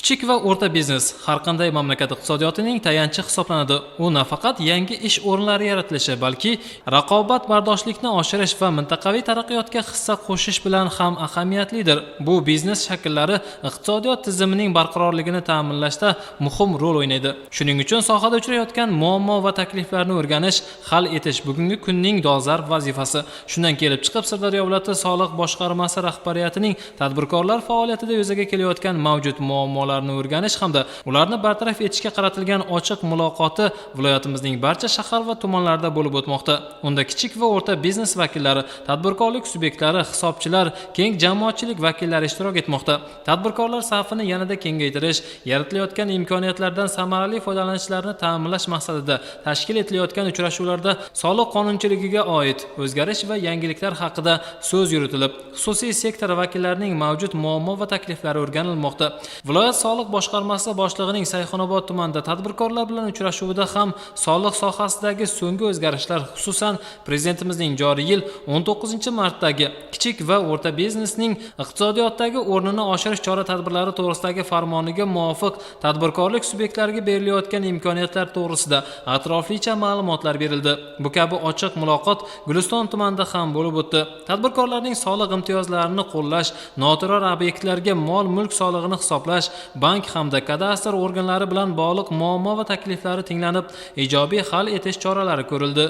Kichik va o'rta biznes har qanday mamlakat iqtisodiyotining tayanchi hisoblanadi. U nafaqat yangi ish o'rinlari yaratilishi, balki raqobatbardoshlikni oshirish va mintaqaviy taraqqiyotga hissa qo'shish bilan ham ahamiyatlidir. Bu biznes shakllari iqtisodiyot tizimining barqarorligini ta'minlashda muhim rol o'ynaydi. Shuning uchun sohada uchrayotgan muammo va takliflarni o'rganish, hal etish bugungi kunning dolzarb vazifasi. Shundan kelib chiqib, Sirdaryo viloyati soliq boshqarmasi rahbariyatining tadbirkorlar faoliyatida yuzaga kelayotgan mavjud muammolarni o'rganish hamda ularni bartaraf etishga qaratilgan ochiq muloqoti viloyatimizning barcha shahar va tumanlarida bo'lib o'tmoqda. Unda kichik va o'rta biznes vakillari, tadbirkorlik subyektlari, hisobchilar, keng jamoatchilik vakillari ishtirok etmoqda. Tadbirkorlar safini yanada kengaytirish, yaratilayotgan imkoniyatlardan samarali foydalanishlarini ta'minlash maqsadida tashkil etilayotgan uchrashuvlarda soliq qonunchiligiga oid o'zgarish va yangiliklar haqida so'z yuritilib, xususiy sektor vakillarining mavjud muammo va takliflari o'rganilmoqda. Viloyat soliq boshqarmasi boshlig'ining Sayxunobod tumanida tadbirkorlar bilan uchrashuvida ham soliq sohasidagi so'nggi o'zgarishlar, xususan, Prezidentimizning joriy yil 19-martdagi kichik va o'rta biznesning iqtisodiyotdagi o'rnini oshirish chora-tadbirlari to'g'risidagi farmoniga muvofiq tadbirkorlik subyektlariga berilayotgan imkoniyatlar to'g'risida atroflicha ma'lumotlar berildi. Bu kabi ochiq muloqot Guliston tumanida ham bo'lib o'tdi. Tadbirkorlarning soliq imtiyozlarini qo'llash, noturar obyektlarga mol-mulk solig'ini hisoblash, bank hamda kadastr organlari bilan bog'liq muammo va takliflari tinglanib, ijobiy hal etish choralari ko'rildi.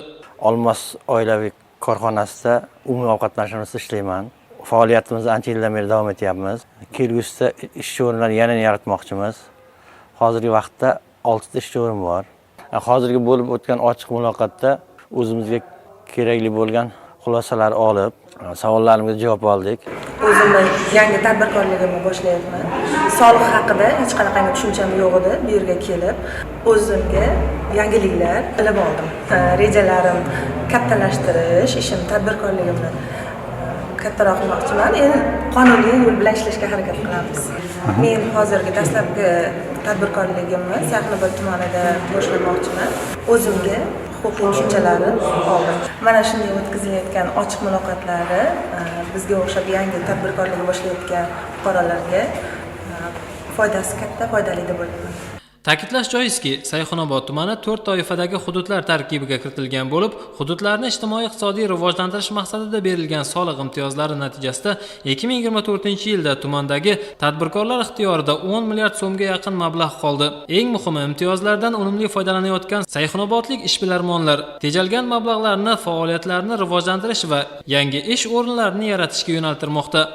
Olmos oilaviy korxonasida umumiy ovqatlanishimizda ishlayman. Faoliyatimizni ancha yildan beri davom etyapmiz. Kelgusida ishchi o'rinlarini yana yaratmoqchimiz. Hozirgi vaqtda oltita ishchi o'rin bor. Hozirgi bo'lib o'tgan ochiq muloqotda o'zimizga kerakli bo'lgan xulosalar olib, savollarimizga javob oldik. O'zimni yangi tadbirkorligimni boshlayapman. Soliq haqida hech qanaqangi tushuncham yo'q edi. Bu yerga kelib, o'zimga yangiliklar bilib oldim. Rejalarim kattalashtirish, ishim, tadbirkorligimni kattaroq qilmoqchiman. Endi qonuniy yo'l bilan ishlashga harakat qilamiz. Men hozirgi dastlabki tadbirkorligimni Sayxunobod tumanida boshlamoqchiman. O'zimga huquqiy tushunchalarni oldim. Mana shunday o'tkazilayotgan ochiq muloqotlari bizga o'xshab yangi tadbirkorlik boshlayotgan fuqarolarga foydasi katta, foydali deb o'ylayman. Ta'kidlash joizki, Sayxunobod tumani to'rt toifadagi hududlar tarkibiga kiritilgan bo'lib, hududlarni ijtimoiy-iqtisodiy rivojlantirish maqsadida berilgan soliq imtiyozlari natijasida 2024-yilda tumandagi tadbirkorlar ixtiyorida 10 milliard so'mga yaqin mablag' qoldi. Eng muhimi, imtiyozlardan unumli foydalanayotgan sayxunobodlik ishbilarmonlar tejalgan mablag'larni faoliyatlarini rivojlantirish va yangi ish o'rinlarini yaratishga yo'naltirmoqda.